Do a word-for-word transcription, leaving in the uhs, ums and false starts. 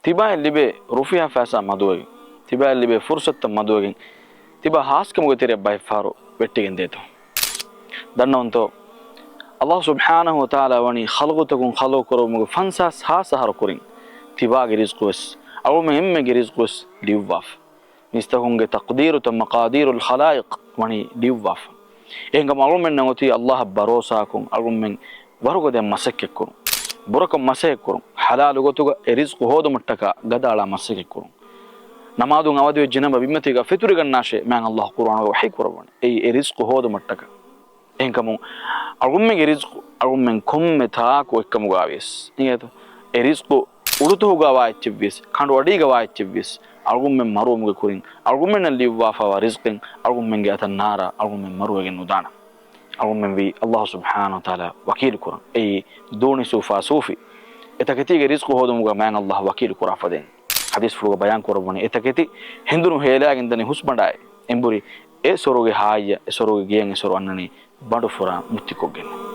ތިބާއަށް ލިބޭ ރުފިޔާ ފައިސާ މަދުވެގެން، ތިބާއަށް ލިބޭ ފުރުސަތުތައް މަދުވެގެން، ތިބާ ހާސްކަމުގެ ތެރެއަށް ބައެއް ފަހަރު ވެއްޓިގެން ދޭތޯ؟ ދަންނަވަންތޯ؟ އައްލާހު ސުބްޙާނަހު ވަތަޢާލާ ވަނީ ޚަލްޤުތަކުން ޚަލްޤު ކުރުމުގެ ފަންސާސް ހާސް އަހަރު ކުރިން ތިބާގެ ރިޒްޤުވެސް، އަޅުމެން އެންމެންގެ ރިޒްޤުވެސް ލިޔުއްވާފަ. މީސްތަކުންގެ ތަޤްދީރުތައް، މަޤާދީރުލް ޚަލާއިޤް، ވަނީ ލިޔުއްވާފަ. އެހެންކަމުން އަޅުމެންނަށް އޮތީ އައްލާހަށް ބަރޯސާކޮށް، އަޅުމެން ވަރުގަދަ މަސައްކަތްކުރުން، ބުރަކޮށް މަސައްކަތްކުރުން، ޙަލާލު ގޮތުގަ އެ ރިޒްޤު ހޯދުމަށްޓަކާ ގަދައަޅާ މަސައްކަތްކުރުން. ނަމާދުން އަވަދިވެ ޖެނަބަ ބިންމަތީގަ ފެތުރިގަންނާށޭ، މާތް އައްލާހު ޤުރުއާނުގަ ވަޙީ ކުރައްވަނީ. އެއީ އެ ރިޒްޤު ހޯދުމަށްޓަކާ. އެހެންކަމުން އަޅުމެންގެ ރިޒްޤު އަޅުމެން ކޮންމެ ތާކު އޮތްކަމުގަ ވިޔަސް، އިނގޭތޯ؟ އެ ރިޒްޤު އުޑުތުހުގަ ވާ އެއްޗެއް ވިޔަސް، ކަނޑު އަޑީގަ ވާ އެއްޗެއް ވިޔަސް، އަޅުމެން މަރުވުމުގެ ކުރިން އަޅުމެންނަށް ލިޔުއްވާފައިވާ ރިޒްޤެއް އަޅުމެންގެ އަތަށް ނާރާ އަޅުމެން މަރުވެގެން ނުދާނަން. އަޅުމެން ވީ އައްލާހު ސުބްޙާނަހު ވަތަޢާލާ ވަކީލު ކުރަން. އެއީ ދޫނި ސޫފާ ސޫފި. އެތަކެތީގެ ރިޒްޤު ހޯދުމުގަ މާތް އައްލާހު ވަކީލު ކުރާ ފަދައިން. ޙަދީޘްފުޅުގަ ބަޔާން ކުރައްވަނީ، އެތަކެތި ހެނދުނު ހޭލާގެން ދަނީ ހުސްބަނޑާއި، އެނބުރި އެ ސޮރުގެ ހާއްޔަށް، އެ ސޮރުގެ ގެޔަށް އެ ސޮރު އަންނަނީ ބަނޑު ފުރާ މުއްތިކޮށްގެން.